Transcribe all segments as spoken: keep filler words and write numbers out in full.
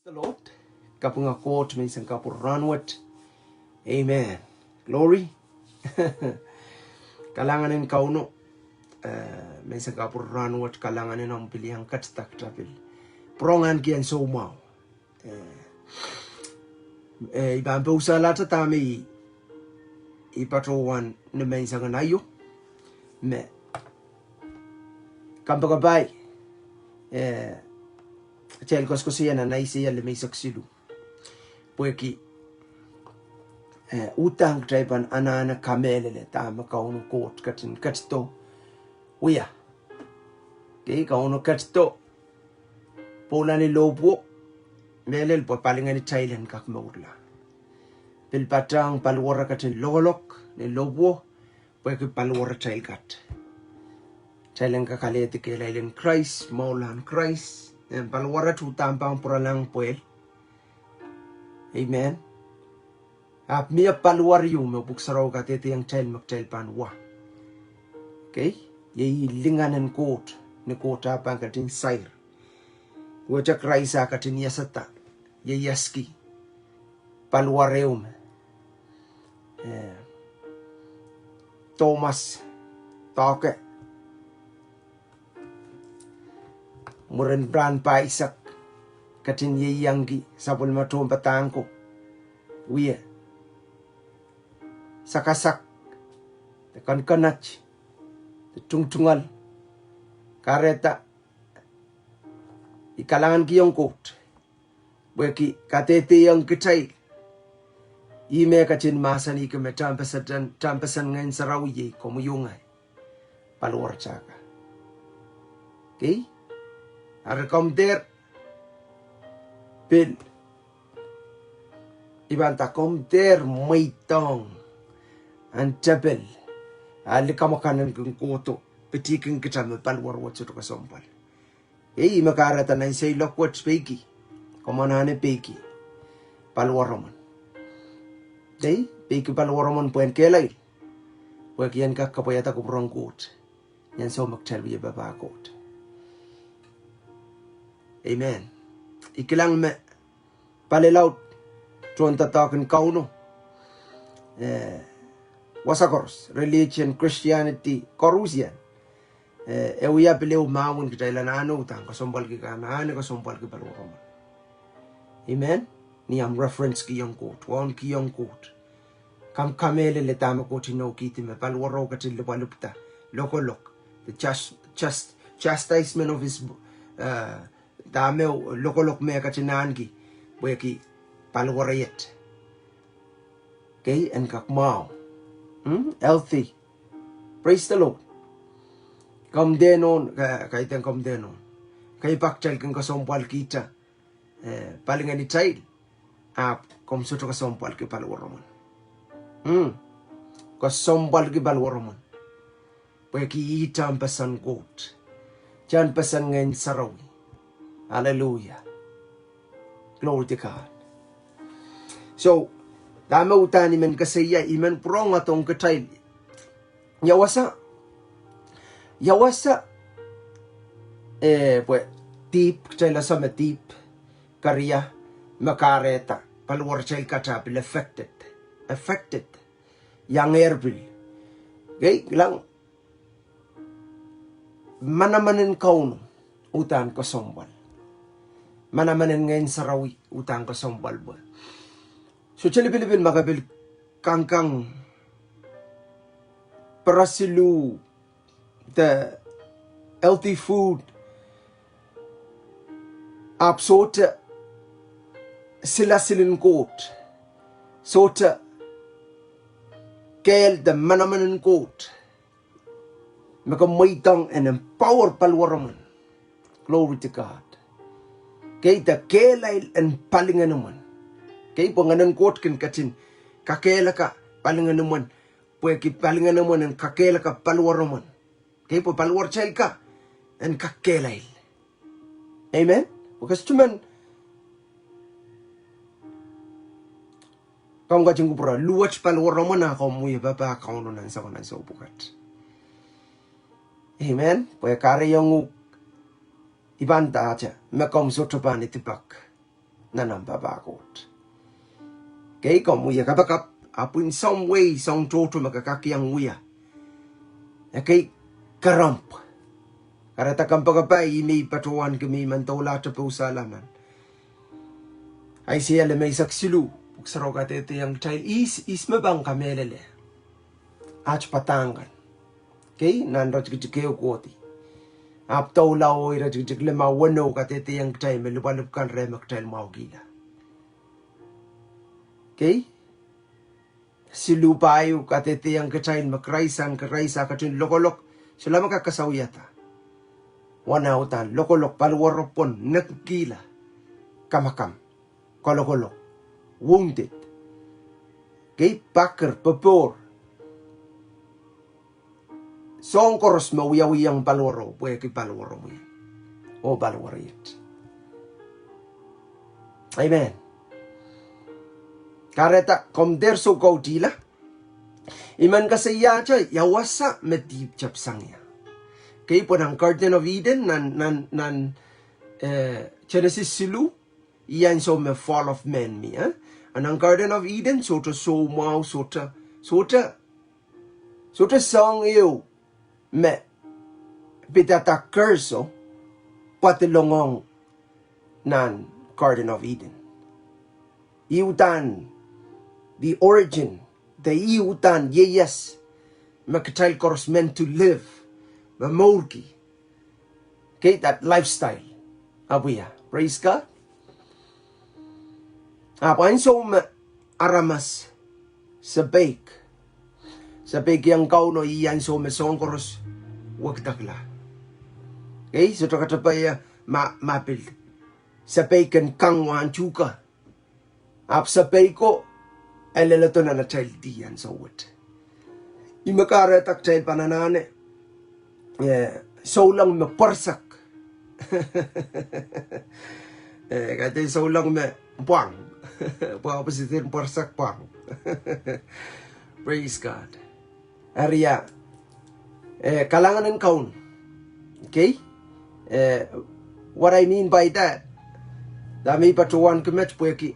Praise the Lord. Kapinga Koht menseng kapwur rahnwet. Amen. Glory. Kalahngan en Kauno. Eh, menseng kapwur rahnwet, kalahngan en omw pil iang ketido kitail pil pwurehng ahneki ansou mwahu. Eh, eh, I pahn pousahlahte dahme I, I patohwan ni menseng en aio. Me kompoakepahi, eh, kitail koasokoasoia nan Aiseia limeisek siluh. Pwehki, eh, uhdahn kitail pahn anahne kamehlele dahme Kauno Koht ketin ketido wia. Kei, Kauno ketido pwoula ni lohpwuo, mehlel pwe palingehn kitail en kak mourla. Pil patehng paliwere ketin lokolok ni lohpwuo, pwehki paliwere kitail kat. Kitail en kak alehdi kehlail en Krais, mwahulahn Krais, en paliwere uhdahn pahn pwuralahng pwehl. Amen. Ahpw mie paliwar ieu me Pwuhk Sarawi kadehdehiong kitail me kitail pahn wa. Kei, iei lingan en Koht, ni Koht ah pahn ketin sair. Wehwehte Krais ah ketin iasada, ieiaski paliwar ehu me, eh, Tomas doahke mwurin rahn pahisek, ketin ieiangki sapwellime tohnpadahk ko, wie sakasak, de kankanat, de tungtungoal. Kahrehda, I kalahngankihong Koht pwehki kadehdehiong kitail. Ih me ketin mahsanihki me tehnpas, tehnpas en Ngehn Sarawi iei komwi oh ngehi, paliwaratail ka. Kei? Eri komw dehr pil, I pahn nda komw dehr mweidohng ahn tepel, ah likamw akan en kin kohdo, pitihkin kitail me paliwar wet sohte kesempwal. Ei, me kahrehda nan seiloak wet peiki, komw anahne peiki paliwaromw en. Ei, peiki paliwaromw en pwehn kehlail, pwehki en kak kapwaiada kupwuren Koht ni ansou me kitail wia papah Koht. Amen. I kilang me palilaud tohndoadoahk en Kauno, eh, wasa koaros, religion, Christianity, koarusie, eh, e wia pil ehu mahwen kitail anahne uhdahn kesempwalki, ke anahne kesempwalki paliwaromw en. Amen. Ni omw referencekihong Koht, waunekihong Koht, komw kamehlele dahme Koht inoukihdi me paliwaro ketin lipwalipwda, lokolok, the chas-, chas-, chastisement of his, eh, dahme lokolok me e ketin ahneki, pwehki paliwar iet. Kei, en kak mwahu. Hmm? Healthy. Praise the Lord. Komw dehn nohn, ka-, kaidehn komw dehn nohn. Kei, pak kitail kin kesempwalkihda, eh, palingehnitail, ahpw komw sohte kesempwalki paliwaromw en. Hmm. Kesempwalki paliwaromw en. Pwehki ih tehnpas en Koht, tehnpas en Ngehn Sarawi. Hallelujah. Glory to God. So, dahme uhdahn I men koasoia, I men pwurohng adohng kitail. Ia wasa, ia wasa, eh, pwe dihp, kitail ese me dihp, keria, me kahrehda paliwaratail kat ahpw pil affected. Affected. Iang ehr pil. Kei, kilang, manaman en Kauno uhdahn kesempwal. Manaman en Ngehn Sarawi uhdahn kesempwal pwe sohte lipilipil ma ke pil kangkang peresiluh de healthy food, ahpw sohte silasil en Koht, sohte kehl de manaman en Koht, me ke mweidohng en empower paliwaromw en. Glory to God. Kei, de kehlail en palingenomw en. Kei, pwe Ngehn en Koht kin ketin kakehlaka palingenomw en, pwehki palingenomw en en kakehlaka paliwaromw en. Kei, pwe paliwaratail ka en kak kehlail. Amen. Pwe ke sohte men, komw ketin kupwure luwet paliwaromw en a komw wia papah Kauno nan soangen ansou pwukat. Amen. Pwe kahrehiong uhk, I pahn ndahte me komw sohte pahn idihpak. nan omw papah Koht. Kei, komw wia kapakap, ahpw in some way, soahng tohto me ke kak iang wia. Ekei, kerenpw. Kahrehda kompoakepahi, ih me I patohwanki me I men doulahte pousehla nan Aiseia limeisek siluh, pwuhk sarawi kadehdehiong kitail, ihs, ihs me pahn kamehlele aht padahk kan. Kei, nan iretikitik ehu kohdi. Ahpw doula oh iretikitik limau weneu kadehdehiong kitail me lipwalipw kan reh me kitail mwahukihla. Kei, siluh pahieu kadehdehiong kitail me Krais, ahn Krais ah ketin lokolok, solahr me kak kasawiada. Wana uhdahn lokolok, paliwaro pwon, nekikihla, kamakam, kolokolo, wounded. Kei, pakir, popohr. Soahng koaros me wiawihong paliwaro, pwehki paliwaro mie oh paliwaro iet. Amen. Kahrehda komw dehr soukautihla. I men koasoiahte ia wasa me dihp tepsang ie. Kei, pwe nan Garden of Eden, nan, nan, nan, eh, Genesis siluh, ih ansou me fall of man mie, eh? A nan Garden of Eden, sohte soumwahu, sohte, sohte, sohte soahng ehu me pidada curse o pwadilong ong nan Garden of Eden. Ih uhdahn the origin, de ih uhdahn ieias me kitail koaros meant to live, me mourki. Kei, that lifestyle. Ahpw ia, praise God. Ahpw ansou me aramas sapeik, sapeikiong Kauno, ih ansou me soahng koaros wekidekla. Kei, sohte katepe ia ma, ma pil sapeik en kang wahn tuhke. Ahpw sapeik ko, e leledo nan atail dih ansou wet. Ih me kahrehda kitail pahn anahne, eh, souleng me pwarsek. Eh, kaidehn souleng me pwang. Pwe opposite en pwarsek pwang. Praise God. Eri ia, eh, kalahngan en Kauno. Okay? Eh, what I mean by that, dahme I patohwanki met pwehki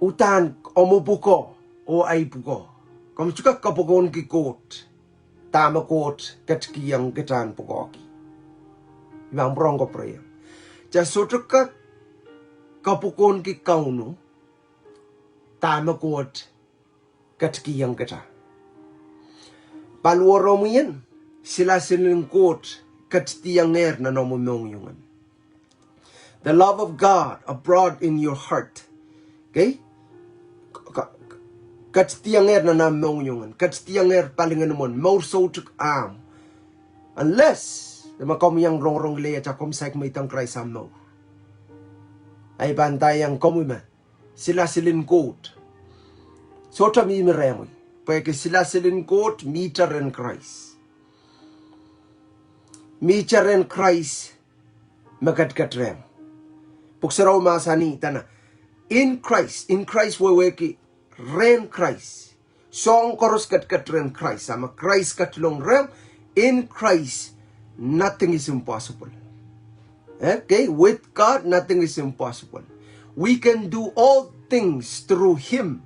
uhdahn omw pwukoa oh ahi pwukoa. Komw sohte kak kapokon ki Koht dahme Koht ketikihong kitail en pwukoahki. I pahn pwurehng kapwurehiong, kitail sohte kak kapokon ki Kauno dahme Koht ketikihong kitail. Paliwaramwien, silasil en Koht ketidiongehr nan omw mohngiong en. The love of God abroad in your heart. Okay? K-, k-, ketidiongehr nan omw mohngiong en. Ketidiongehr palingehnomw en, mour soutuk ahmw. Unless, dahme komw iang rongorong lelehda komw saik mweidohng Krais omw mour. Ahi pahn ndaiong komwi me silasil en Koht sohte mihmi rehmwi. Pwehki silasil en Koht mihte rehn Krais. Mihte rehn Krais me ketiket rehmw. Pwuhk Sarawi mahsanih dene, in Christ, in Christ wehwehki rehn Krais. Soahng koaros ketiket rehn Krais, a ma Krais ketilong rehmw, in Christ nothing is impossible. Okay, with God nothing is impossible. We can do all things through him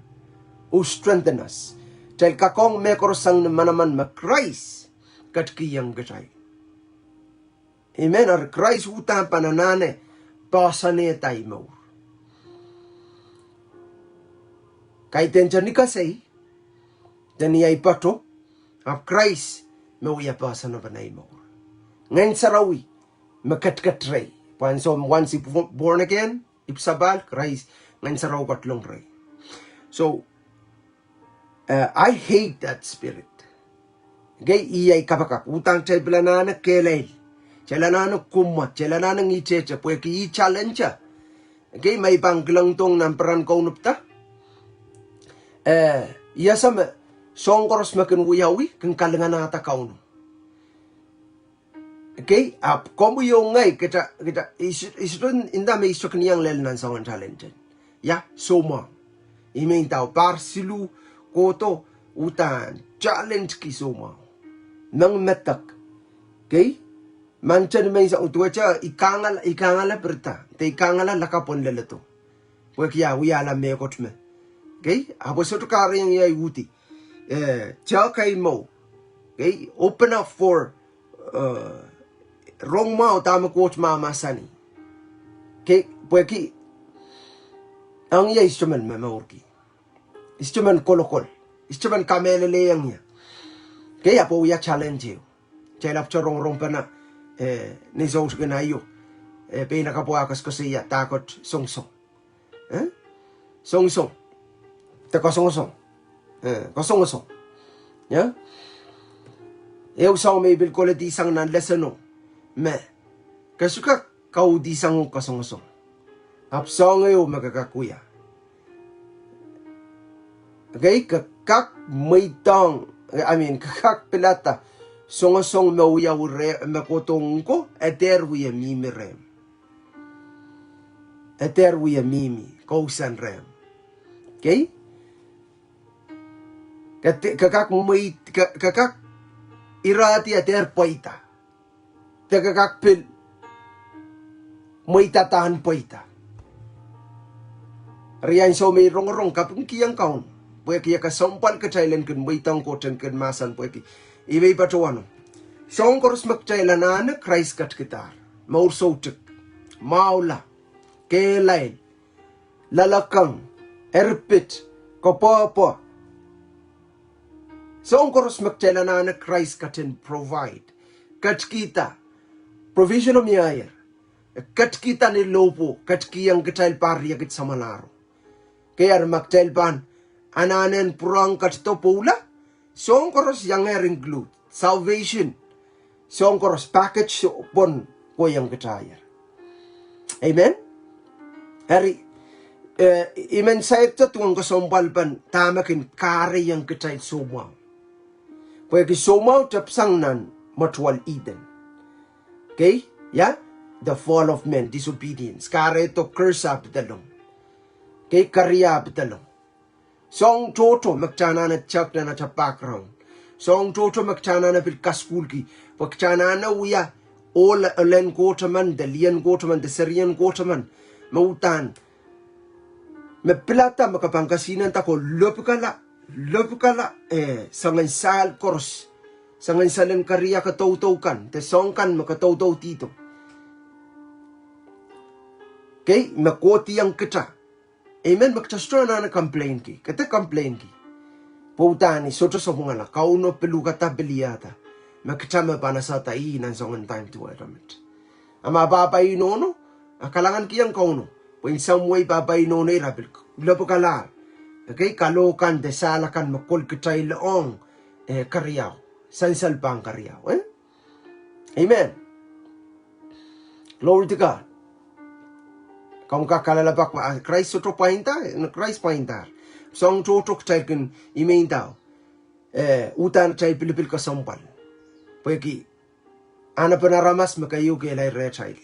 who strengthen us. Kitail kak ong mehkoaros sang ni manaman me Krais ketikihong kitail. Amen. Eri Krais uhdahn pahn anahne poahsoanehda ei mour. Kaidehn te ni kasei, te ni ahi pwoato, ahpw Krais me wia poahsoan en ei mour. Ngehn Sarawi me ketiket rehi. Pwe ansou me once born again, ipwsapahl, Krais, Ngehn Sarawi ketilong rehi. So, eh, I hate that spirit. Okay, ih ahi kapakap, uhdahn kitail pil anahne kehlail, kitail anahne kumwa, kitail anahne ngihtehte, pwehki ih challenge. Okay, ma I pahn kilangdohng nan peren kaunopda, eh, I ese me soahng koaros me kin wiawi kin kalinganahda Kauno. Okay, ahpw komwi oh ngehi, kitail, kitail, I soh-, I sohte inda me I sohte kin iang lel nan soangen challenge en. Ia, soumwahu. I men ndau pahr siluh kohdo uhdahn challenge ki soumwahu. Mengmedek. Okay? Manten me I sang, duwehte I kangala, I kangala pirida, de I kangala lakapw en leledo. Pwehki I wiahla mehkot me. Okay? Ahpw e sohte kahrehiong ie uhdi. Eh, tehk ei mwo. Okay? Open up for, uh, rong mwahu dahme Koht mahmahsanih. Okay? Pwehki, ong ie I sohte men momourki. I sohte men kolokol. I sohte men kamehlelehiong ie. Okay, ahpw e wia challenge ehu. Kitail ahpwte rongorong pene, eh, ni soutik en aio. Eh, pein a kapwa koasoakoasoia dahkot songosong. Eh? Songosong. De kasongosong. Eh, kasongosong. Ia? Ehu soahng me I pil koledi sang nan lesson o. Me. Ke sohte kak kauhdi sang uhk kasongosong. Ahpw soahng ehu me ke kak wia. Okay, ke kak mweidohng, I mean, ke kak pilada songosong me wia ire, me kohdohng ko, e dehr wie mihmi rehmw. E dehr wie mihmi, kousoan rehmw. Okay? Ke, ke kak mwei, ke, ke kak irahdi e dehr pweida. De ke kak pil mweidada en pweida. Riei ansou me I rongorong, kapingkihong Kauno. Pwehki e kesempwal kitail en kin mweidohng Koht en kin mahsen pwehki. Ih me I patohwano. Soahng koaros me kitail anahne Krais ketikihdahr. Mour soutik. Mwahula. Kehlail. Loalokong. Erpit. Koapwoapwo. Soahng koaros me kitail anahne Krais ketin provide. Ketikihda. Provision o mieier. Ketikihda ni lohpwuo, ketikihong kitail pahr riekid samwalahro. Kei, eri ma kitail pahn anahne en pwurehng ketido pwoula, soahng koaros iangehr include. Salvation. Soahng koaros package pwon kohiong kitailer. Amen? Eri, eh, I men saikinte duwen kesempwalpen dahme kin kahrehiong kitail soumwahu. Pwehki soumwahu tepsang nan mwetuwel Eden. Okay? Ia? The fall of man, disobedience. Kahrehdo curse ah pedolong. Okay? Keriau ah pedolong. Soahng tohto me kitail anahne check nan atail background. Soahng tohto me kitail anahne pil kasukuhlki. Pwe kitail anahne wia ohl, ohlen Koht emen, de lien Koht emen, de serien Koht emen. Me uhdahn me pilada me ke pahn kesihnenda ko lopwukala, lopwukala, eh, soangen sahl koaros. Soangen sahlen keriau, kadaudau kan, de soahng kan me kadaudau dihdo. Okay, me kohdiong kitail. Amen, me kitail sohte anahne complainki, kitail complainki. Pwe uhdahn I sohte sapwungala, Kauno pil uhkada pil iada. Me kitail me pahn esehda ih nan soangen time duwehte met. A ma pahpa inohno, a kalahngankihong Kauno. Pwe in some way pahpa inohno ira pil lopwukala. Okay, kalohk kan de sahl akan me kol kitail ong, eh, keriau. Sansal pahn keriau, eh? Amen. Glory to God. Komw kak kalelapak me, ah, Krais sohte pwainda, Krais pwainda. Soahng tohto kitail kin imeindao. Eh, uhdahn kitail pilipil kesempwal. Pwehki anahnepen aramas me keieu kehlail rehtail.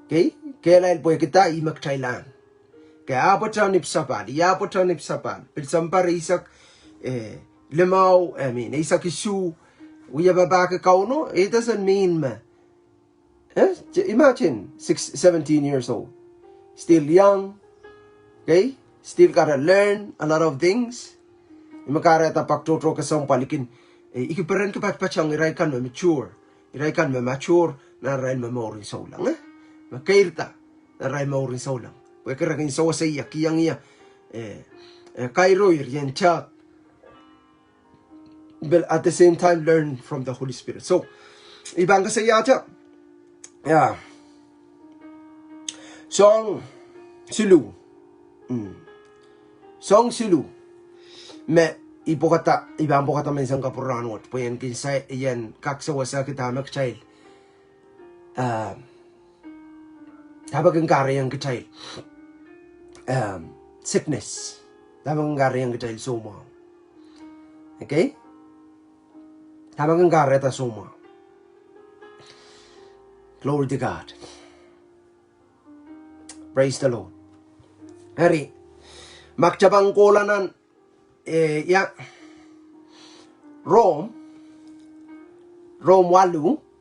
Okay? Kehlail pwehki da, ih me kitail ahn. Ke ahpwete ni ipwsapahl, I ahpwete ni ipwsapahl. Pil sounpar eisek, eh, limau, I mean, eisek isuh, wia papah ki Kauno, it doesn't mean me. Eh? J-, imagine, six, seventeen years old. Still young. Okay? Still gotta learn a lot of things. I me kahrehda pak tohto kesempwal I kin, eh, I kin perenki patpatohng irail kan me mature. Irail kan me mature, nan irail me mourin souleng, eh? Me keirda, nan irail mourin souleng. Pwehki re kin sewese ie, kihong ie, eh, eh, kairoir ien tehk. But at the same time, learn from the Holy Spirit. So, I pahn koasoiahte, yeah. Soahng siluh. Mm. Soahng siluh. Me I pwokada, I pahn pwokada menseng kapwurahn wet. Pwe I en kin saik, I en kak sewesehki dahme kitail. Um, dahme kin kahrehiong kitail. Um, sickness. Dahme kin kahrehiong kitail soumwahu. Okay? Dahme kin kahrehda soumwahu. Glory to God. Praise the Lord. Eri, ma kitail pahn kohla nan, eh, ia, Rom, Rom waluh,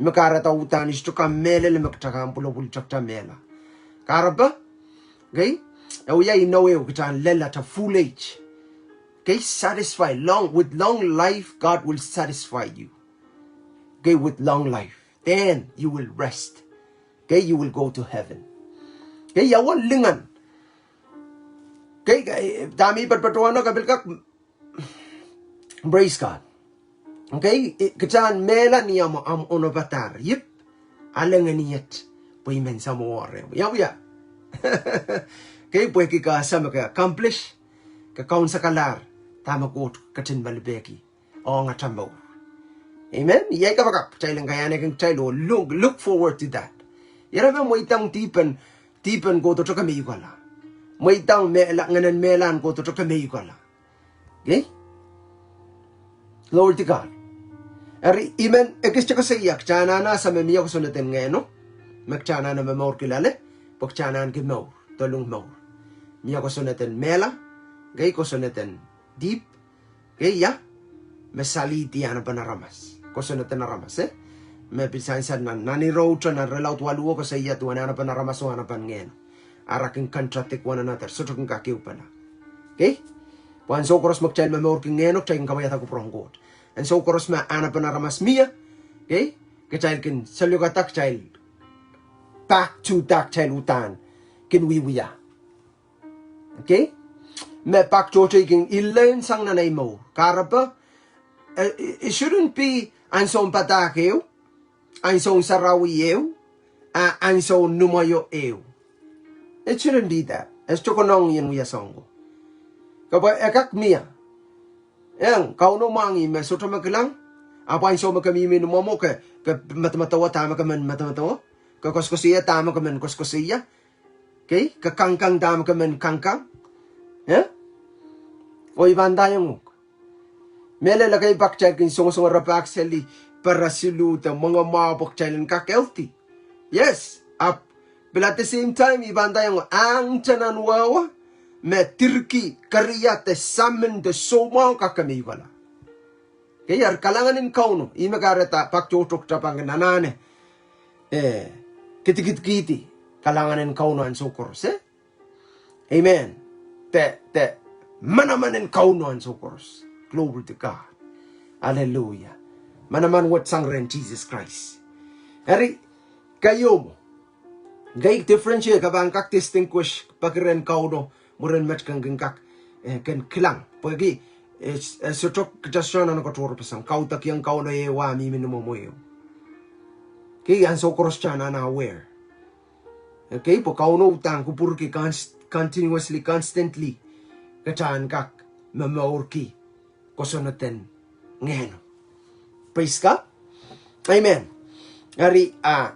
Me kahrehda uhdahn I sohte kamehlele me kitail kan pwulopwul, kitail mehla. Kahrepe? Okay? E wia inou ehu kitail en lel atail full age. Okay? Satisfy long, with long life, God will satisfy you. Okay? With long life. Then you will rest. Okay? You will go to heaven. Okay? Ia uwen lingan. Okay? Dahme I patohwanohng ke pil kak Praise God. Okay, kitail mehla ni ahmw, ahmw onopadahr. Yep. Ale ngeniet. Pwe I men samworo. Ia wia. Okay, pwehki ke ese me ke accomplish, ke kaunsekalahr dahme Koht ketin malipehki ong atail mour. Amen. Ia I kapakap, kitail en kaiahnekin kitail oh look, look forward to that. Ira me mweidehng dihpen, dihpen kohdohte kemehlel. Mweidehng mehla, ngehnen mehlahn kohdohte kemehlel. Okay? Glory to God. Eri I men ekiste koasoia, kitail anahne ese me mie kosonned en ngehno, me kitail anahne momourki loale, pwe kitail anahne kin mour, dolung mour. Mie kosonned en mehla, okay, kosonned en dihp, okay, ia, me salihdi anahnepen aramas. Kosonned en aramas, eh? Me pil sansal nan, nan irehte, nan irelaud waluh koasoia duwen anahnepen aramas oh anahnepen ngehno. Ara kin contradict one another, sohte kin kak ehupene. Okay? Pwe ansou koaros me kitail momourki ngehno, kitail kin kapwaiada kupwuren Koht. Ansou koaros me anahnepen aramas mie, okay? Kitail kin saliokada kitail back to that kitail uhdahn kin wiewia. Okay? Me pak tohto I kin learn sang nan ei mour. Kahrepe, eh, it shouldn't be ansoun padahk ehu, ansoun sarawi ehu, a ansoun nimweio ehu. It shouldn't be that. E sohte konehng ien wia soang ko. Kapwa e kak mie. Eng, Kauno mwahngih me sohte me kilang, ahpw ansou me ke mihmi ni mwomwo ke, ke medemedewe dahme ke men medemedewe, ke koasokoasoia dahme ke men koasokoasoia, okay, ke kangkang dahme ke men kangkang, eh? Oh I pahn ndaiong uhk. Mehlel, okay, pak kitail kin songosong rapahki seli, peresiluh de mwengemwahu pwe kitail en kak healthy. Yes, ahpw, but at the same time, I pahn ndaiong, ahng tenan wehwe, me dirki, keria de samin de soumwahu kak kemehlel. Okay, eri kalahngan en Kauno, ih me kahrehda pak tohto kitail pahn kin anahne, eh, kidikidkihdi kalahngan en Kauno ansou koaros, eh? Amen. De, de, manaman en Kauno ansou koaros. Glory to God. Hallelujah. Manaman wet sang rehn Sises Krais. Eri, keieu mwo. Kei differentiate, ke pahn kak distinguish, peki rehn Kauno, mwurin met ken kin kak, eh, ken kilang. Pwehki, eh, eh, sohte kitail sohte anahne katohrepeseng, kaudokiong Kauno ehu ah mihmi ni mwomwo ehu. Okay, ansou koaros kitail anahne aware. Okay, pwe Kauno uhdahn kupwurki cons-, continuously, constantly. Kitail en kak momourki kosonned en ngehno. Praise God. Amen. Eri, ah,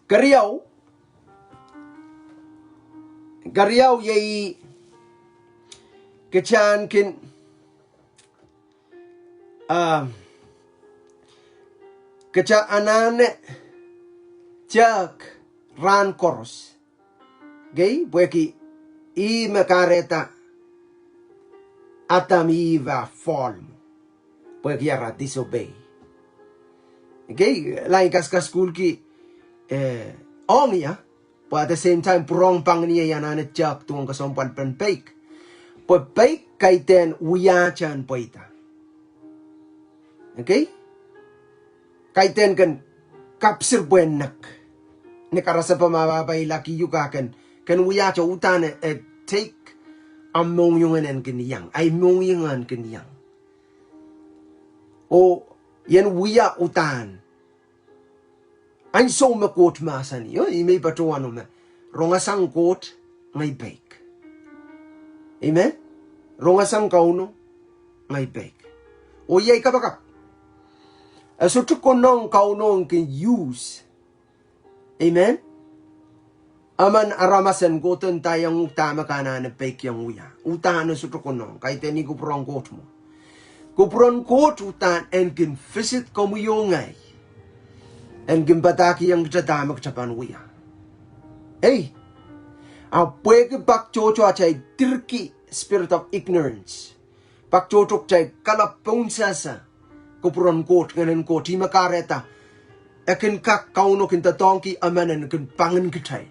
keriau, keriau iei kitail kin, ah, kitail anahne tehk rahn koaros. Okay, pwehki ih me kahrehda Adam, Ihp ah fall mwo. Pwehki ara disobey. Okay, lain kaskasukuhlki, eh, ong ia, but at the same time, pwurehng pangin ie I anahne tehk duwen kesempwalpen peik. Pwe peik kaidehn wiahte en pweida. Okay? Kaidehn ken kapsir pwehn nek. Ni karasepe ma pahpa ilaki uhk ah ken, ken wiahte uhdahn e, e take ahmw mohngiong en kin iang. Ahi mohngiong en kin iang. Oh, I en wia uhdahn. Ansou me Koht mahsanih, oh, I men patohwan me rongasang Koht ngehi peik. Amen? Rongasang Kauno ngehi peik. Oh iei kapakap. E sohte konehng Kauno kin use. Amen? Emen aramas en kohdo ndaiong uhk dahme ke anahne peikiong wia. Uhdahn e sohte konehng. Kaidehn ih kupwuren Koht mwo. Kupwuren Koht uhdahn en kin visit komwi oh ngehi. En kin padahkihong kitail dahme kitail pahn wia. Ei, ahpw pwehki pak tohto atail dirki spirit of ignorance. Pak tohto kitail kalap pohnsehse kupwuren Koht, Ngehnen Koht, ih me kahrehda e kin kak, Kauno kin doadoahngki emen en kin pangin kitail.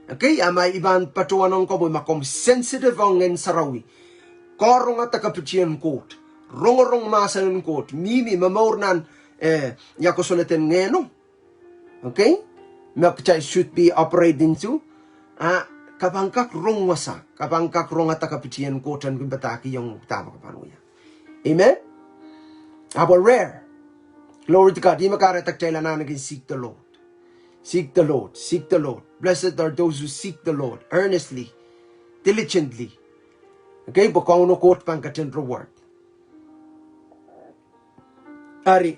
Okay, a ma I pahn patohwanohng komwi, ma komw sensitive ong Ngehn Sarawi, karonge dekepitien Koht, rongorong mahsen en Koht, mihmi momour nan, eh, ia kosonned en Ngehno. Okay? Me kitail should be operating to. A, ke pahn kak rong wasa, ke pahn kak rong dekepitien Koht en kin padahkihong dahme ke pahn wia. Amen? Ahpw rare. Glory to God. Ihme kahrehda kitail anahne kin seek the Lord. Seek the Lord. Seek the Lord. Blessed are those who seek the Lord earnestly, diligently. Okay, pwe Kauno Koht pahn ketin reward. Eri,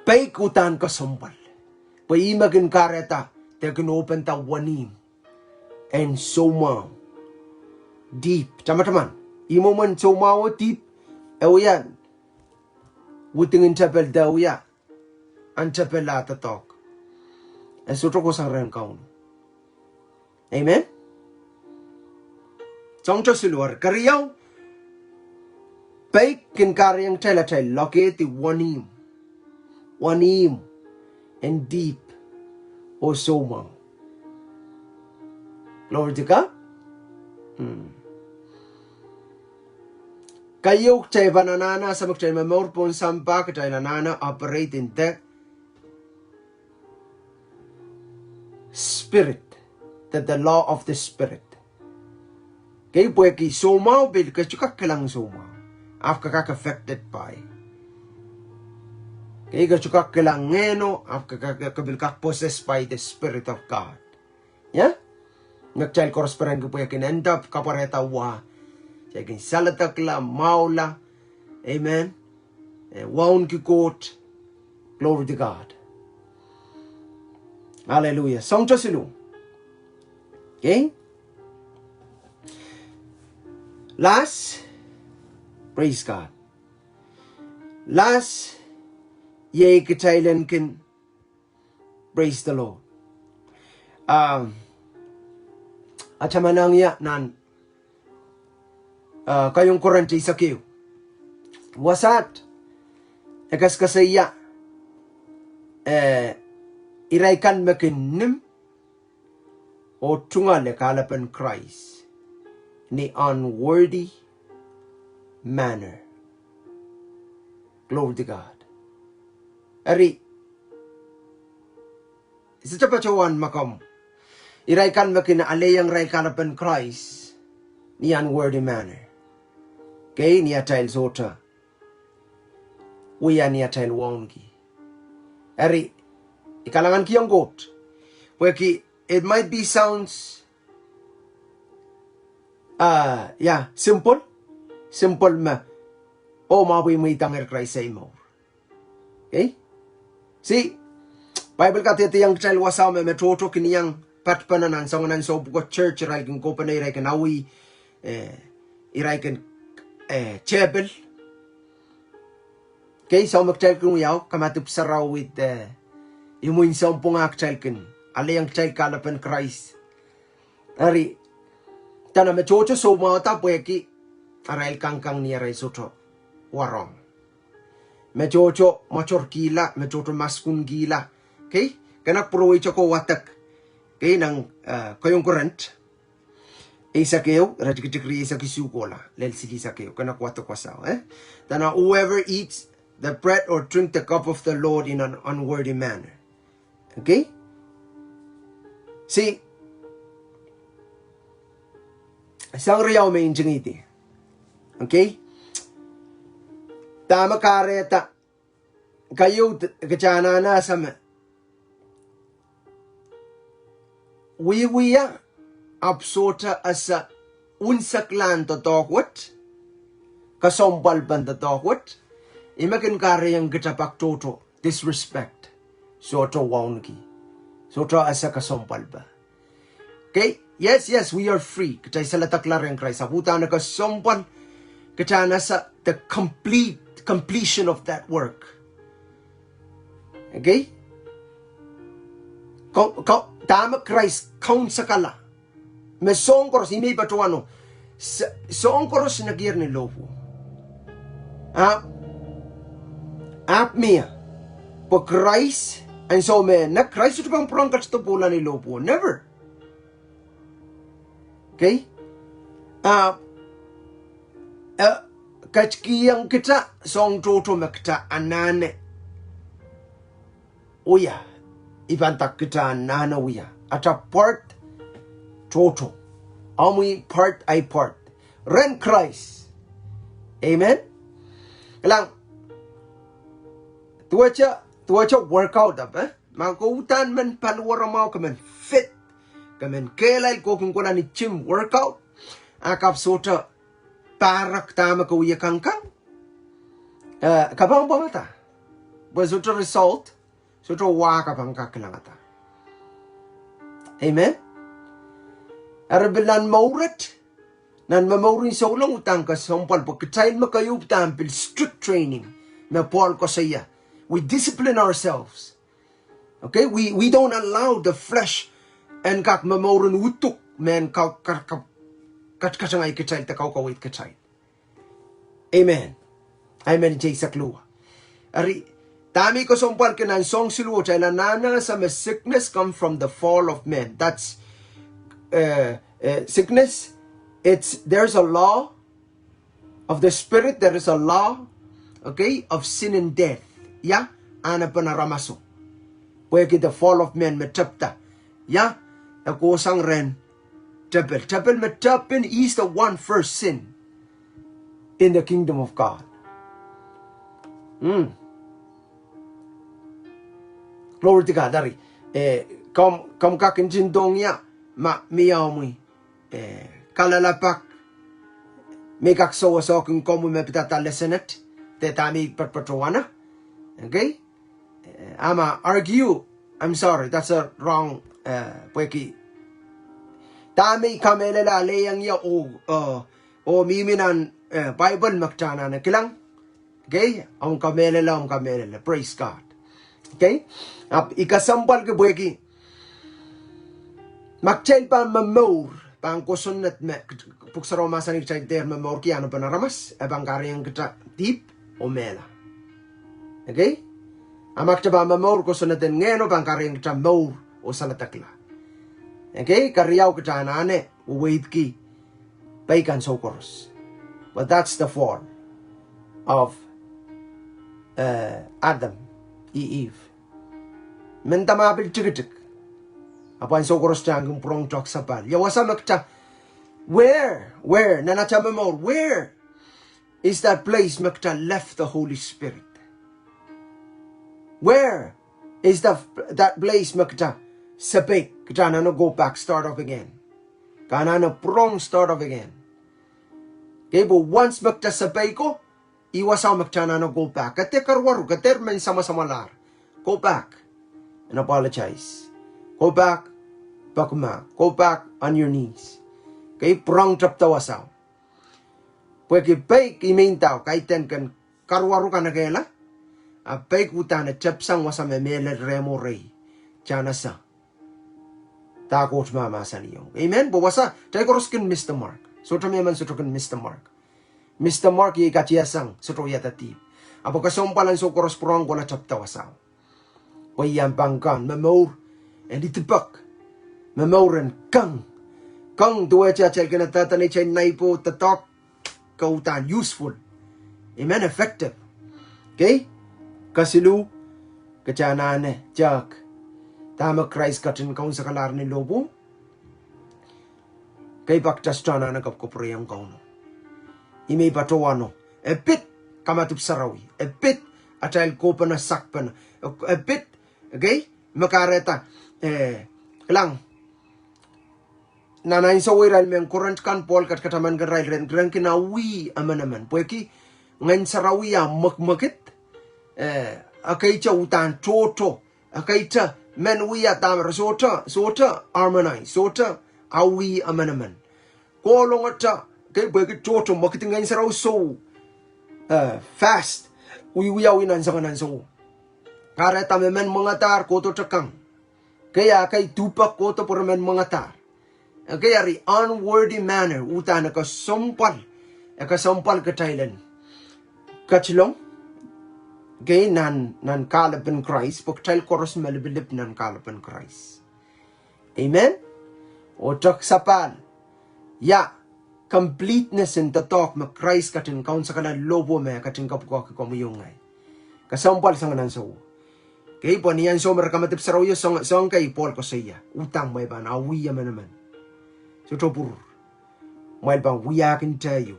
peik uhdahn kesempwal. Pwe ihme kin kahrehda, de kin open the wenihmw en soumwahu. Dihp, tamataman. Ih mwomwen soumwahu oh dihp, e wia widingin tepel de wia ahn tepel ah doadoahk. E sohte kohsang rehn Kauno. Amen. Soang tohsiluh. Keriau, peik kin kahrehiong kitail atail lokehdi wenihmw. Wenihmw en dihp oh soumwahu. Glory to God. Hmm. Keieu, kitail pahn anahne, a, me kitail momour pohn sampah, kitail anahne operate in the Spirit, the, the law of the Spirit. Okay, pwehki soumwahu pil ke sohte kak kilang soumwahu, ahpw ke kak affected by. Okay, ke sohte kak kilang Ngehno, ahpw ke, ke, ke pil kak possessed by the Spirit of God. Ia? Me kitail koaros perenki pwehki en end up kapwarehda wa. Kitail kin saledekla, mwahula. Amen. Eh, wauneki Koht. Glory to God. Hallelujah. Soang tohsiluh. Okay? Last, praise God. Last, iei kitail en kin, praise the Lord. Um, a tamataman ia nan, uh, Keieun Korint eisek ehu. Wasaht, e kaskasai ia, eh, irail kan me kin nim oh tungoale kahlapen Krais ni unworthy manner. Glory to God. Eri, I sohte patohwan ma komw. Irail kan me kin alehiong irail kahlapen Krais ni unworthy manner. Okay, ni atail sohte wia ni atail wauneki. Eri, I kalahngankihong Koht. Pwehki, it might be sounds, uh, yeah, simple. Simple me, oh, ma pwe I mweidohngehr Krais ei mour. Okay? See, Bible kadehdehiong kitail wasao me, me tohto kin iang patpene nan soangen ansou pwuko church, irail kin kohpene, irail kin awih, eh, irail kin, eh, tepel. Okay, soh me kitail kin wiawi, kamadipw sarawi de, eh, imwin sounpwong ah kitail kin alehiong kitail kahlapen Krais. Eri, dene me tohto soumwahda pwehki arail kangkang ni arail sohte warohng. Me tohto mwoatorkihla, me tohto maskunkihla. Okay? Kena pwuroweito ko wadek. Okay, nan, eh, Keieun Korint eisek ehu, iretikitik rieisek isuh kohla, lel silihsek ehu, kena wadek wasao, eh? Dene whoever eats the bread or drink the cup of the Lord in an unworthy manner. Okay? See, soang riau me I ntingihdi. Okay? Dahme kahrehda, keieu, kita anahne ese me wiewia, ahpw sohte ese unseklahn doadoahk wet, kesempwalpen doadoahk wet, ih me kin kahrehiong kita pak tohto disrespect, sohte wauneki, sohte ese kesempwalpe. Okay? Yes, yes, we are free. Kitail saledekla rehn Krais. Ahpw uhdahn kesempwal, kita anahne ese the complete, completion of that work. Okay? Ko, ko, dahme Krais kaunsekala. Me soahng koaros, ih me I patohwano. S-, soahng koaros nekier ni lohpwuo. Ahpw, ahpw mie. Pwe Krais, ansou me, na Krais sohte pahn pwurehng ketido pwoula ni lohpwuo. Never. Okay? Ah, eh, ketikihong kita soahng tohto me kita anahne wia. I pahn nda kita anahne wia. Ata part tohto. Omwi part, ahi part. Rehn Krais. Amen? Kilang, duwehte, duwehte workout ahpw, eh? Ma ke uhdahn men paliwere mwahu, ke men fit, ke men kehlail, ke kin kohla ni gym workout, a ke ahpw sohte pahrek dahme ke wie kangkang, eh, ke pahn pwangada. Pwe sohte result, sohte wah ke pahn kak kilangada. Amen. Eri pil nan mouret, nan momouren souleng uhdahn kesempwal pwe kitail me keieu uhdahn pil strict training me Pohl koasoia. We discipline ourselves. Okay, we, we don't allow the flesh en kak momour en uduk me en kau, ka, ka, kakatangahi kitail de kaukaweid kitail. Amen. Amen. Eri, dahme I kesempwalki nan soahng siluh, kitail anahne ese me sickness come from the fall of man. That's, uh, uh, sickness, it's, there's a law of the spirit, there is a law, okay, of sin and death. Ia, ahnepen aramaso. Pwehki the fall of man me tepda. Ia, e kohsang rehn tepel. Tepel me tepin is the one first sin in the kingdom of God. Mm. Glory to God. Eri, eh, komw, komw kak ntingdohng ia, ma mie omwi, eh, kalelapak me kak sewese kin komwi me pidada lesson et, de dahme I patpatohwana. Okay? Eh, ahma argue, I'm sorry, that's a wrong, eh, pwehki dahme I kamehlele ale iang ia oh, oh, oh mihmi nan, eh, Bible me kita anahne kilang. Okay? Omw kamehlele, omw kamehlele. Praise God. Okay? Ahpw I kesempwalki pwehki ma kitail pahn momour, pahn kosonned me, Pwuhk Sarawi mahsanih kitail dehr momourki ahnepen aramas, e pahn kahrehiong kita dihp oh mehla. Okay? A ma kita pahn momour kosonned en Ngehno, pahn kahrehiong kita mour oh saledekla. Okay? Keriau, kita anahne weweidki peik ansou koaros. But that's the fall of, uh, Adam, E-, Eve. Mehnda ma pil tikitik, ahpw ansou koaros kita kin pwurehng tohk sapahl. Ia wasa me kita, where, where, nan ata momour, where is that place me kita left the Holy Spirit? Where is the, that place me kita sepeik, kita anahne go back, start off again? Ke anahne pwurehng start off again. Okay, pwe once me kita sepeiko, ih wasao me kita anahne go back. Ke dehr karuwaru, ke dehr men samwasamwalahr. Go back and apologize. Go back, pekimah. Go back on your knees. Okay, pwurehng tepda wasao. Pwehki peik I mehnda kaidehn ken karuwaru kanekehla, a peik uhdahn e tepsang wasa me mehlel rehmw oh rehi. Kita ese dahme Koht mahmahsanihong. Amen. Pwe wasa, kitail koaros kin miss the mark. Sohte me emen sohte kin miss the mark. Miss the mark iei katiasang, sohte wiahda dihp. Ahpw kesempwal ansou koaros pwurehng kohla tepda wasao. Pwe I ahpw pahn kak momour en idipek. Momour en kang. Kang duwehte atail kin adahda neitail naipo doadoahk, ke uhdahn useful. Amen, effective. Okay? Kesiluh, kita anahne tehk dahme Krais ketin kaunsekalahr ni lohpwu. Kei pak kita sohte anahne kapwkapwurehiong Kauno. Ih me I patohwano. E pid kamadipw sarawi. E pid atail kohpene sakpene. E pid, okay? Me kahrehda, eh, kilang, nan ansou irail mehn Korint kan Pohl katakatamankin irail ren, ren kin awih emenemen. Pwehki Ngehn Sarawi a mwekmwekid, eh, ekei te uhdahn tohto. Ekei te men wia dahme re sohte, sohte harmonize, sohte awih emenemen. Kohlongete, kei pwehki tohto mwekid Ngehn Sarawi sou, eh, fast. Wiewiawi nan soangen ansou. Kahrehda me men mwengadahr kohdo te kang. Kei a kei duhpek kohdo pwe re men mwengadahr. Ekei eri unworthy manner, uhdahn e kesempwal, e kesempwal kitail en ketilong, Okay, nan, nan kahlepen Krais, pwe kitail koaros me lipilip nan kahlepen Krais. Amen? Oh tohk sapahl. Ia, completeness en doadoahk me Krais ketin kaunsekala lohpwuo me ketin kapwukoahki komwi oh ngehi. Kesempwal sang nan ansou. Okay, pwe ni ansou me re kamadipw sarawi o soang, soang kei Pohl koasoia. Udahn mwein pahn awih emenemen. Sohte pwurur. Mwein pahn wiahkin tehieu.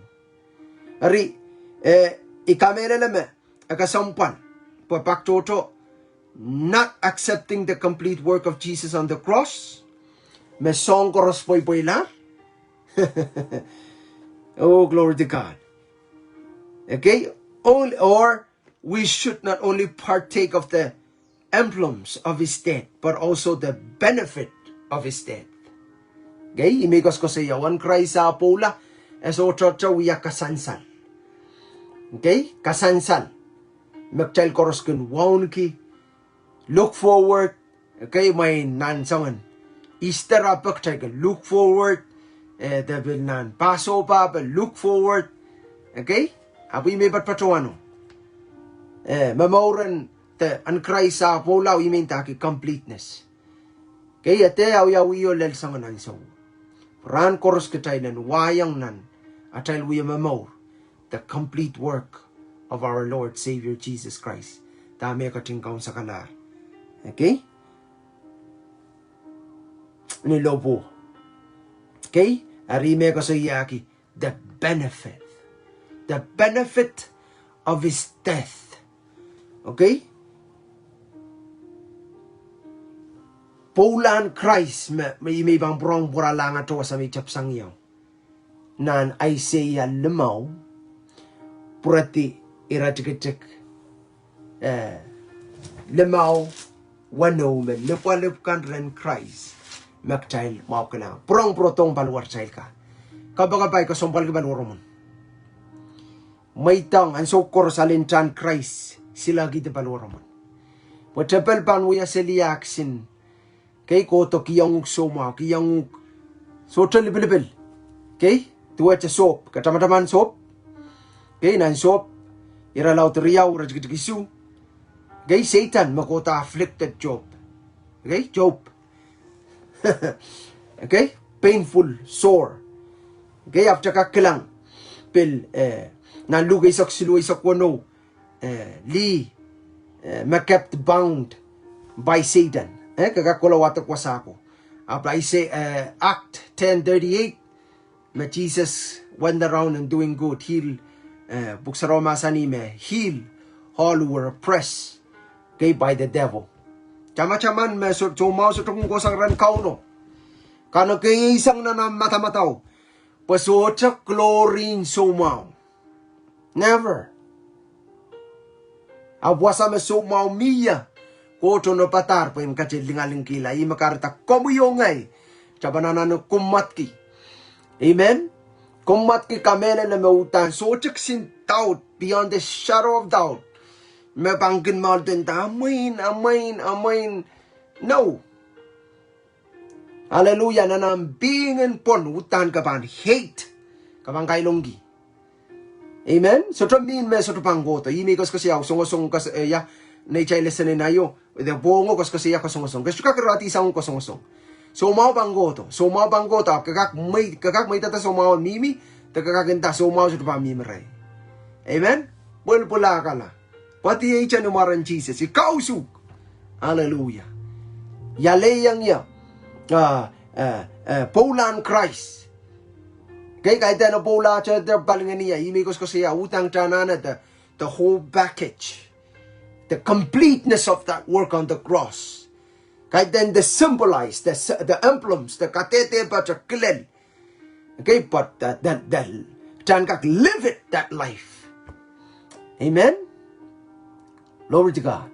Eri, eh, I kamehlele me, e kesempwal. Pwe pak tohto, not accepting the complete work of Jesus on the cross. Me soang koaros pweipweila. Oh, glory to God. Okay? Only, or we should not only partake of the emblems of his death, but also the benefit of his death. Okay, I men koasokoasoia, wen Krais ah pwoula, e sohte wia kasansal. Okay, kasansal. Me kitail koaros kin wauneki, look forward, okay, mwein nan soangen Easter ah pek kitail kin look forward, eh, de pil nan Passover ah pil look forward, okay, ahpw I men patohwano. Eh, me mouren de en Krais ah pwoula I men ndahki completeness. Okay, e dehr awiawih o lel soangen ansou. Rahn koaros kitail en wahla nan atail wia momour the complete work of our Lord Savior Jesus Christ. Dahme ketin kaunsekala. Okay? Ni lohpwuo. Okay? Eri me koasoiahki the benefit. The benefit of his death. Okay? Pwoulahn Krais me, me, me I pahn pwurehng pwuralahng tohsa me I tepsang ieu. Nan Aiseia limau, pwurehdi iretikitik, eh, limau, weneu me lipwalipw kan rehn Krais me kitail mwahukilang. Pwurehng pwurodohng paliwaratail ka. Kapakapai kesempwalki paliwaromwen. Mweidohng ansou koaros alehntahn Krais silahkihdi paliwaromwen. Pwe tepel pahn wia seliak sin kei kohdo kihong uhk soumwahu, kihong uhk sohte lipilipil. Kei, duwehte Sohp, ke tamataman Sohp. Kei, nan Sohp, irelaud riau, iretikitik isuh. Kei, Sehdan me kohdo afflicted Job. Kei, Job. Okay, painful, sore. Okay, ahpw ke kak kilang pil, eh, nan Luk eisek siluh, eisek weneu, eh, lih, eh, me kept bound by Satan. Eh, ke kak kohla wadek wasa ko. Ahpw I say, eh, Act ten thirty-eight, me Jesus went around and doing good, heal, eh, pwuhk sarawi mahsanih me heal all who were oppressed, okay, by the devil. Tamataman me soh, soumwahu sohte kin kohsang rehn Kauno. Kauno kei sang nan ah madamadau. Pwe sohte glory en soumwahu. Never. Ahpw wasa me soumwahu mie, Koht onopadahr pwe en ketin lingalingkihla, ih me kahrehda komwi oh ngehi, tapananan, kumwadki. Amen. Kumwadki, kamehlele me uhdahn sohte kisin doubt, beyond the shadow of doubt. Me pahn kin mour de nda, amwein, amwein, amwein. No. Hallelujah, nan ah being en pwon uhdahn ke pahn hate. Ke pahn kailongki. Amen. Sohte mihmi me sohte pahn kohdo. Ih me I koasokoasoia, songosong kas, eh, ia, neitail lesson en aio. De pwongo koasokoasoia kasongosong. Ke sohte kak irehdi sang kasongosong. Soumwahu pahn kohdo. Soumwahu pahn kohdo. Ke kak mwei, ke kak mweidada soumwahu mihmi. De ke kak nda soumwahu sohte pahn mihmi reh. Amen. Pwelpwelakala. Pwehdi ei tani mwaren Sises. I kausuk. Hallelujah. Ia lehiong ie. Ah, eh, eh, pwoulahn Krais. Kei, kaidehn pwoulahte de palingehn ie. Ih me I koasokoasoia uhdahn tanana de the whole package, the completeness of that work on the cross. Kaidehn the symbolize, the s-, the emblems, the kadehde pahte kilel. Okay, but the, the, the, tan kak live it, that life. Amen. Glory to God.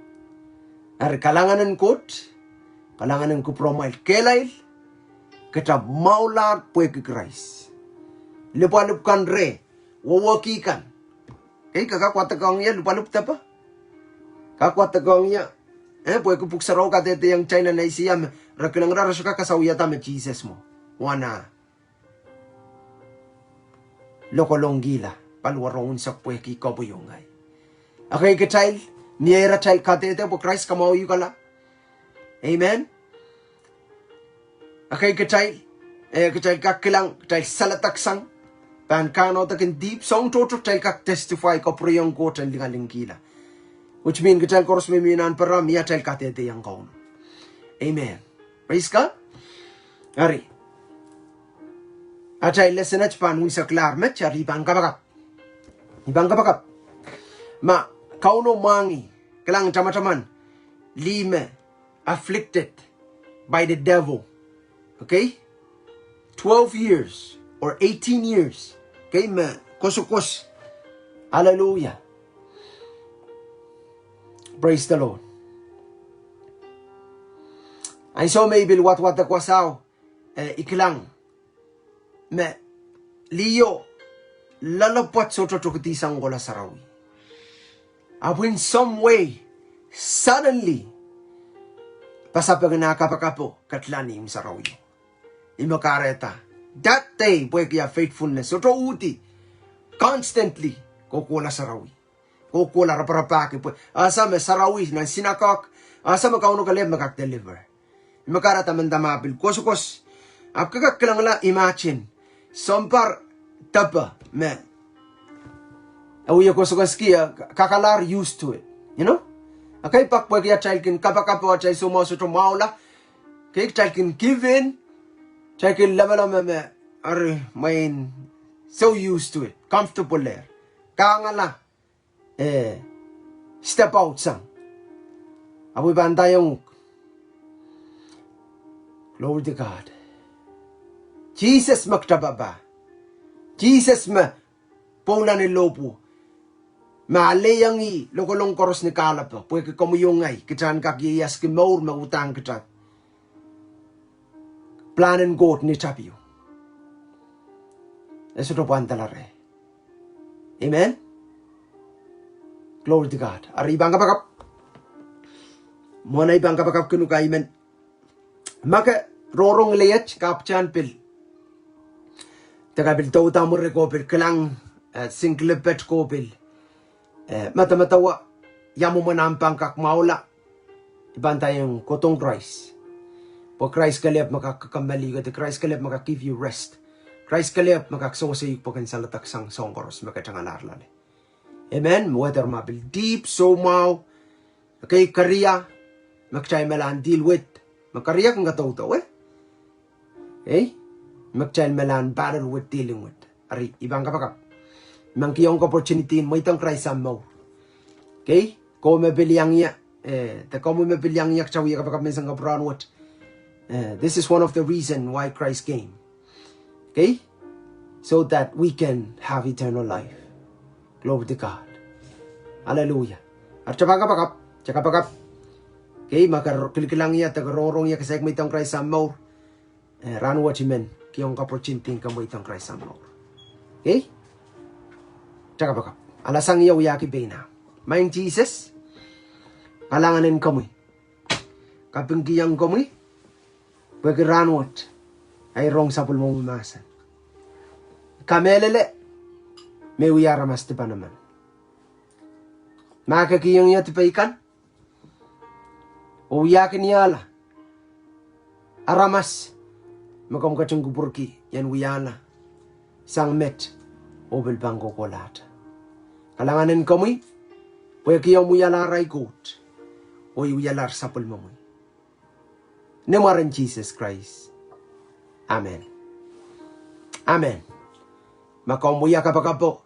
Eri kalahngan en Koht, kalahngan en kupwuromwail kehlail, kitail mwahulahr pwehki Krais. Lipwalipw kan reh, wehwehki kan. Ei, ke kak wadekohng ie lipwalipw depe? Kak wadekohng ie. Eh, pwehki pwuhk sarawi kadehdehiong kitail nan Aiseia me re kilengda re sohte kak kasawiada me Sises mwo. Wana. Lokolongkihla, paliwar unsek pwehki komwi oh ngehi. Okay, kitail, Ni eh ira atail kadehde pwe Krais kamwahuiukala. Amen. Ekei kitail, eh, kitail kak kilang, kitail saledeksang, pahn kahnodek en dihp, soang tohto kitail kak testify kapwureiong Koht en lingalingkihla. Which mean kitail koaros me mi nan pereperen, mie atail kadehde iang Kauno. Amen. Praise God. Eri, atail lesson et pahn unseklahr met, eri I pahn kapakap. I pahn kapakap. Ma Kauno mwahngih, kilang tamataman, lih me afflicted by the devil. Okay? Twelve years or eighteen years. Okay, me kosokos. Hallelujah. Praise the Lord. Ansou me I pil wadwadek wasao, eh, I kilang me liho loalopwoat sohte tokidi sang kohla sarawi. Ahpw in some way, suddenly, pasapeng en ah kapakapo ketilahng ihmw sarawi. I me kahrehda that day, pwehki ah faithfulness, sohte uhdi, constantly kohkohla sarawi. Kohkohla raparapahki pwe ese me sarawi nan synagogue, ese me Kauno kelehpw me kak deliver. I me kahrehda mendahte ma pil kosokos. Ahpw ke kak kilangala, imagine. Sounpar depe me e wie kosokoski, eh, kakalahr used to it. You know? Ekei pak pwehki atail kin kapakap oh atail soumwahu sohte mwahula. Ekei kitail kin give in, kitail kin lemeleme me, eri mwein so used to it, comfortable lehr. Kangala, eh, step out sang. Ahpw I pahn ndaiong uhk. Glory to God. Sises me kita papah. Sises me pwoula ni lohpwuo. Me alehiong ih lokolong koaros ni kahlepe. Pwehki komwi oh ngehi, kita en kak ieiaski mour me uhdahn kita. Pilahn en Koht ni tapio. E sohte pwandala reh. Amen. Glory to God. Eri I pahn kapakap. Mwohn ei pahn kapakap kin uhk, I men. Ma ke rongorong lehn iet, ke apwtehn pil. De ke pil douda mwuri, ke pil kilang, eh, singlipet, ke pil, eh, medemedewe ia mwomwen ahmw pahn kak mwahula. I pahn ndaiong kohdohng Krais. Pwe Krais kelehpw me kak kakameliukedi, Krais kelehpw me kak give you rest. Krais kelehpw me kak sewese uhk pwe ken saledek sang soahng koaros me ke tangalahr loale. Amen. Whether ma pil dihp, soumwahu, ekei keria me kitail melahn deal with. Me keria kin kadaudaue. Ei, me kitail melahn battle with, dealing with. Eri, I pahn kapakap. I men kihong opportunity en mweidohng Krais ahmw mour. Ekei, komw me pil iang ie, eh, de komwi me pil iang ie, kitail wie kapakap menseng kapwuran wet. Eh, this is one of the reason why Christ came. Ekei, so that we can have eternal life. Glory to God. Hallelujah. Eri kitail pahn kapakap, kitail kapakap. Ekei, ma ke kilikilang ie, de ke rongorong ie, ke saik mweidohng Krais ahmw mour. Eh, rahnwet I men kihong opportunity en komw mweidohng Krais ahmw mour. Ekei? Kitail kapakap. Alasang ie wiahki pein ahmw. Maing Sises, kalahngan en komwi. Kapingkihong komwi, pwehki rahnwet, ahi rong sapwellimomwi mahsen. Kamehlele, me wia aramas dipan emen. Ma ke kihong ie dipei kan, oh wiahkin ie aramas me komw ketin kupwurki ien wiahla sang met oh pil pahn kohkohlahte. Kalahngan en komwi, pwehki omw wialahr ahi Koht, oh I wialahr sapwellimomwi. Ni mwaren Sises Krais. Amen. Amen. Ma komw wia kapakapo,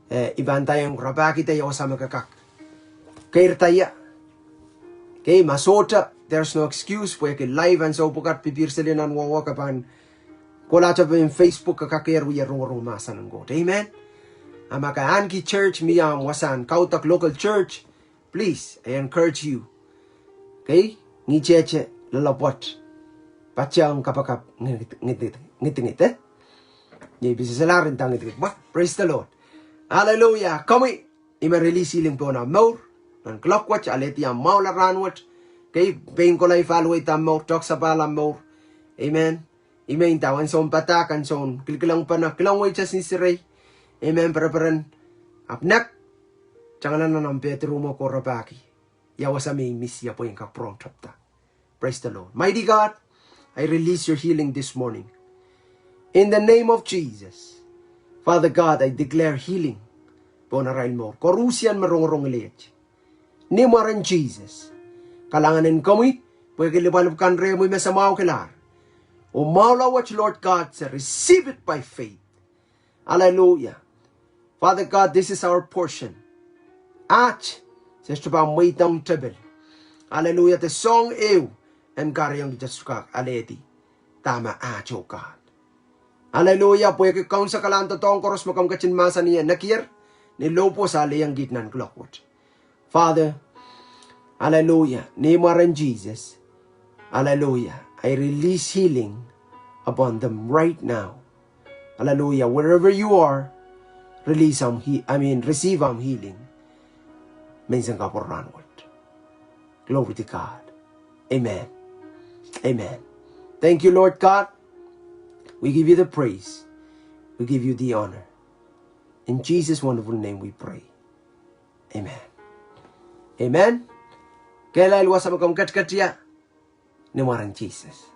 eh, I pahn ndaiong rapahkihda ia wasa me ke kak keirda ie. Ekei, ma sohte, there's no excuse, pwehki live ansou pwukat, pipir seli nan wehwe, ke pahn kohla tepin Facebook, ke kak kehr wie rongorong mahsen en Koht. Amen. A ma ke ahneki church, mie ahmw wasahn kaudok local church, please, I encourage you. Ekei, ngihtehteh loalopwoat. Patohng kapakap ngidingid, eh? Ngehi pil solahr inda ngidingid pwe. Praise the Lord. Hallelujah. Komwi, I men release healing pohn ahmw mour. Nan kuloak wet, alehdi ahmw mwahula rahnwet. Ekei, pein kohla evaluate ahmw mour, tohk sapahl ahmw mour. Amen. I men nda ansou padahk, ansoun kilikilang pene, kilang wei test ni sirei. Amen, pereperen. Ahpw nek Tangala nan omw pehdirohmw oh rapahki ia wasa me I miss ie pwe I en kak pwurehng tepda. Praise the Lord. Mighty God, I release your healing this morning. In the name of Jesus, Father God, I declare healing pohn arail mour. Koaruhsie me rongorong ileht, ni mwaren Sises. Kalahngan en komwi pwehki lipwalipw kan rehmwi me se mwahukilahr. Oh mwahula wet, Lord God, se receive it by faith. Hallelujah. Father God, this is our portion. Aht, se sohte pahn mweidohng tepil. Hallelujah. De soahng ehu en kahrehiong kitail sohte kak alehdi dahme aht, oh God. Hallelujah. Pwehki kaunsekalahn doadoahk koaros me komw ketin mahsanih nekier, ni lohpwuo se alehiong kiht nan kuloak wet. Father, hallelujah, ni mwaren Sises, hallelujah, I release healing upon them right now. Hallelujah. Wherever you are, release omw he- I mean, receive omw healing. Menseng kapwurehng wet. Glory to God. Amen. Amen. Thank you, Lord God. We give you the praise. We give you the honor. In Jesus' wonderful name we pray. Amen. Amen. Kehlail wasa me komw ketiket ie, ni mwaren Sises.